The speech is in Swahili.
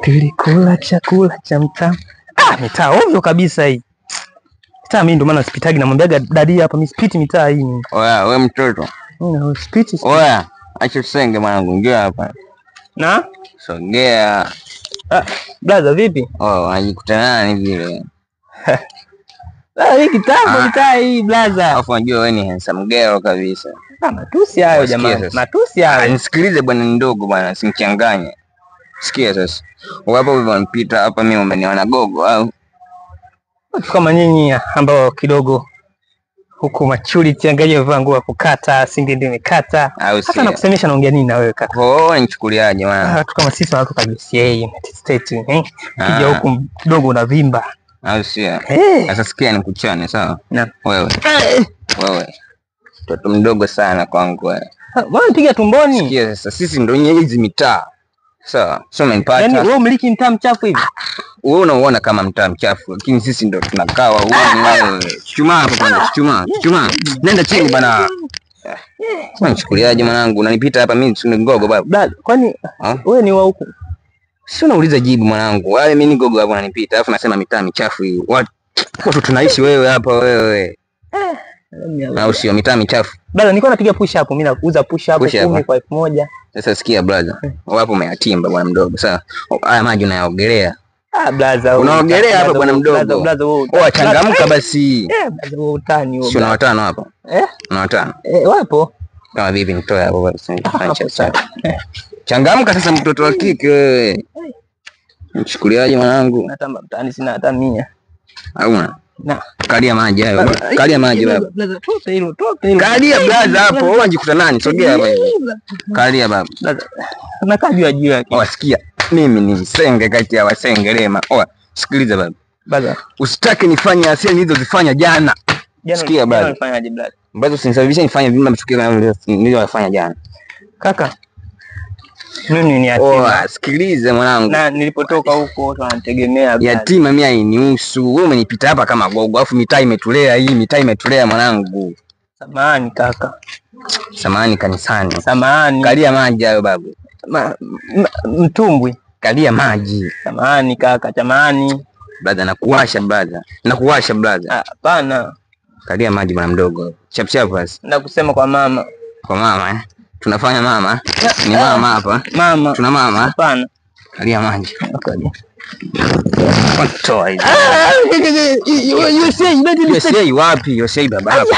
Tulikula chakula cha mtaa. Ah, mitaa ovyo kabisa hii. Mitaa mimi ndo maana sipitagi, namwambiaga dadi hapa mimi sipiti mitaa hii. Oya, we mtoto. Mimi sipiti. Oya, acha usenge mwanangu, ingia hapa. Na? Sogea. Ah, brother vipi? Oh, unajikuta nani vile? Ah, hii kitambo mitaa hii brother. Alafu unajua wewe ni handsome girl kabisa. Ah, matusi hayo jamani. Matusi hayo. Nisikilize bwana ndogo bwana, simchanganye. Sikia sasa. Wapo ulivyonipita hapa mimi umeniona gogo au? Watu kama nyinyi ambao kidogo huku maturity, angalia vaa nguo ya kukata, singi ndio imekata. Hata nakusemesha naongea nini na wewe kaka? Oh, nichukuliaje bwana? Watu kama sisi wanatoka USA, United States, eh. Kija huku kidogo unavimba. Au sio? Sasa sikia nikuchane, sawa? Naam. Wewe. Wewe. Mtoto mdogo sana kwangu wewe. Mbona nipiga tumboni? Sikia sasa, sisi ndio hizi mitaa. Sawa, sio umenipata. Yaani wewe umiliki mtaa mchafu hivi? Wewe unauona kama mtaa mchafu, lakini sisi ndo tunakaa huoni wewe. Chuchumaa hapo kwanza, chuchumaa, chuchumaa. Nenda chini bana. Unanichukuliaje mwanangu? Unanipita hapa mimi si gogo baba. Brother, kwani wewe ni wa huku? Si unauliza jibu mwanangu. Wale mimi ni gogo hapo unanipita, alafu nasema mitaa michafu hii. Watu tunaishi wewe hapa wewe. Au sio mitaa michafu? Brother, nilikuwa napiga push up, mimi nauza push up 10 kwa 1000. Sasa sikia brother, wapo umeyatimba bwana mdogo. Sawa, haya maji unayaogelea. Ah brother, unaogelea hapa bwana mdogo. Brother wewe. Oh, changamka basi. Eh brother wewe utani wewe. Si una watano hapa? Eh? Una watano? Eh, wapo. Kama vipi nitoe hapo basi. Changamka sasa mtoto wa kike wewe. Mchukuliaje mwanangu? Natamba mtaani sina hata 100. Hauna? Na. Kalia maji hayo. Kalia maji baba. Brother, toka hilo, toka hilo. Kalia brother hapo. Wewe unajikuta nani? Sogea hapa hivi. Kalia baba. Nakaa juu ya juu yake. Oh, sikia. Mimi ni msenge kati ya wasengerema. Oh, sikiliza baba. Brother, usitake nifanye asili nilizozifanya jana. Sikia baba. Nifanyaje brother? Brother, usinisababishe nifanye vile matukio kama niliyofanya jana. Kaka. Mimi ni yatima. Oh, sikiliza mwanangu. Na nilipotoka huko watu wananitegemea. Yatima mimi hainihusu. Wewe umenipita hapa kama gogo. Alafu mitaa imetulea hii, mitaa imetulea mwanangu. Samahani kaka. Samahani kanisani. Samahani. Kalia maji hayo babu. Mtumbwi. Kalia maji. Samahani kaka, samahani. Brother, nakuwasha brother. Nakuwasha brother. Hapana. Kalia maji bwana mdogo. Chap chap basi. Nakusema kwa mama. Kwa mama eh? Tunafanya mama. Ni mama hapa. Mama. Tuna mama. Hapana. Kalia maji. Toa hizi. USA, USA wapi? USA baba hapa.